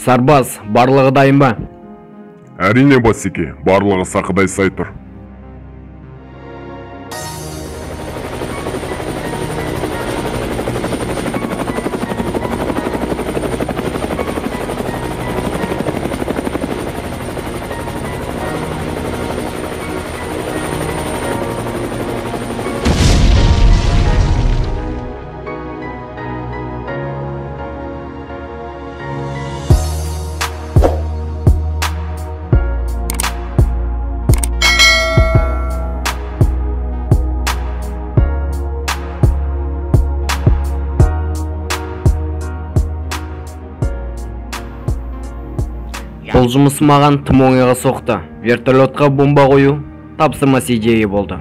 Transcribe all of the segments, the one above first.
Сарбаз, барлығы дайын ба? Әрине, басеке, барлығы сақыдай сай тұр. Бұл жұмыс маған тым оңайға соқты. Вертолетқа бомба қою тапсырмасы идея болды.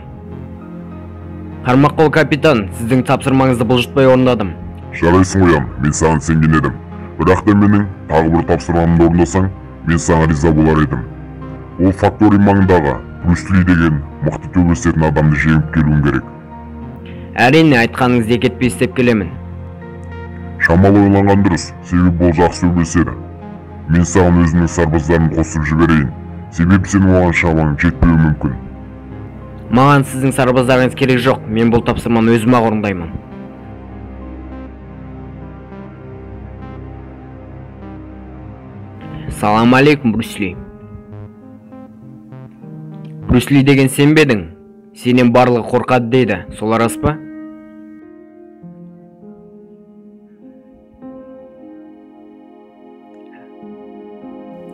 Қармаққол капитан, сіздің тапсырмаңызды бұлжытпай орындадым. Жарайсың, Қоян, мен саған сенген едім. Бірақ та менің тағы бір тапсырмамды орындасаң, мен саған риза болар едім. Ол фактори маңындағы Брюс Ли деген мықты төбелесетін адамды жеңіп келуің керек. Әрине, айтқаныңызды екі етпей істеп келемін. Шамалы ойланған дұрыс, себебі ол жақсы төбелеседі. Мен саған өзімнің сарбаздарымды қосып жіберейін, себебі сенің оған шамаң жетпеуі мүмкін. Маған сіздің сарбаздарыңыз керек жоқ, мен бұл тапсырманы өзім-ақ орындаймын. Салам алейкум, Брюс Ли. Брюс Ли деген сен бе едің? Сенен барлығы қорқады дейді, сол рас па?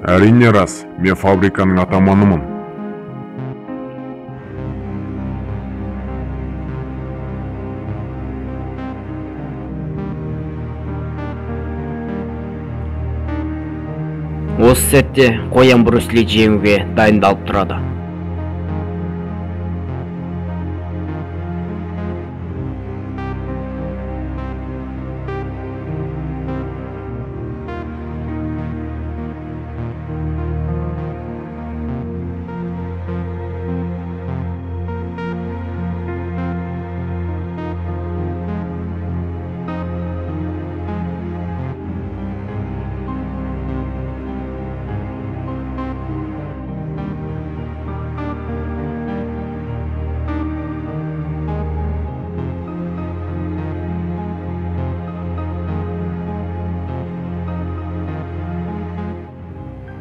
Әрине рас, мен фабриканың атаманымын. Осы сәтте қоян Брюс Ли жеңуге дайындалып тұрады.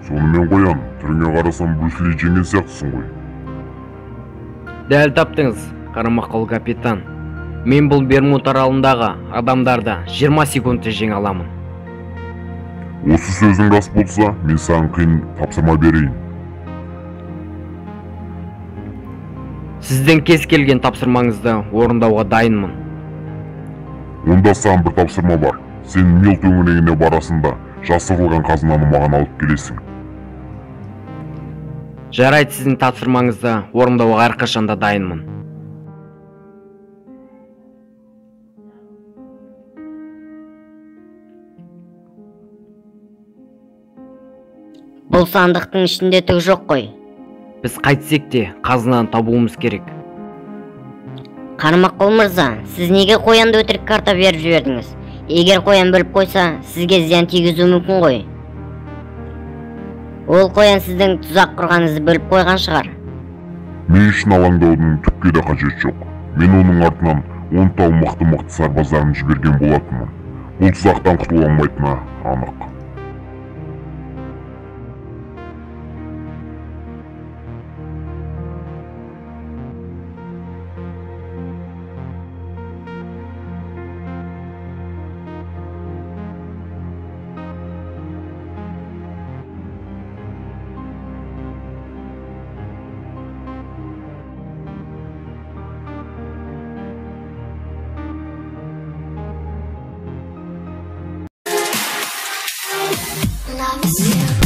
Сонымен қоян, түріңе қарасам Брюс Ли жеңген сияқтысың ғой. Дәл таптыңыз, Қармаққол капитан. Мен бұл Бермуд аралындағы адамдарды 20 секундта жеңе аламын. Осы сөзің рас болса, мен саған қиын тапсырма берейін. Сіздің кез келген тапсырмаңызды орындауға дайынмын. Онда саған бір тапсырма бар. Сен Нил төңірегіне барасың да, жасырылған қазынаны маған алып келесің. Жарайды, сіздің тапсырмаңызды орындауға әрқашанда дайынмын. Бұл сандықтың ішінде түк жоқ қой. Біз қайтсек те қазынаны табуымыз керек. Қармаққол мырза, сіз неге қоянды өтірік карта беріп жібердіңіз? Егер қоян біліп қойса, сізге зиян тигізуі мүмкін ғой. Ол қоян сіздің тұзақ құрғаныңызды біліп қойған шығар. Мен үшін алаңдаудың түкке де қажеті жоқ. Мен оның артынан 10 тал мықты-мықты сарбаздарын жіберген болатынмын. Бұл тұзақтан құтыла алмайтыны анық. Love is you.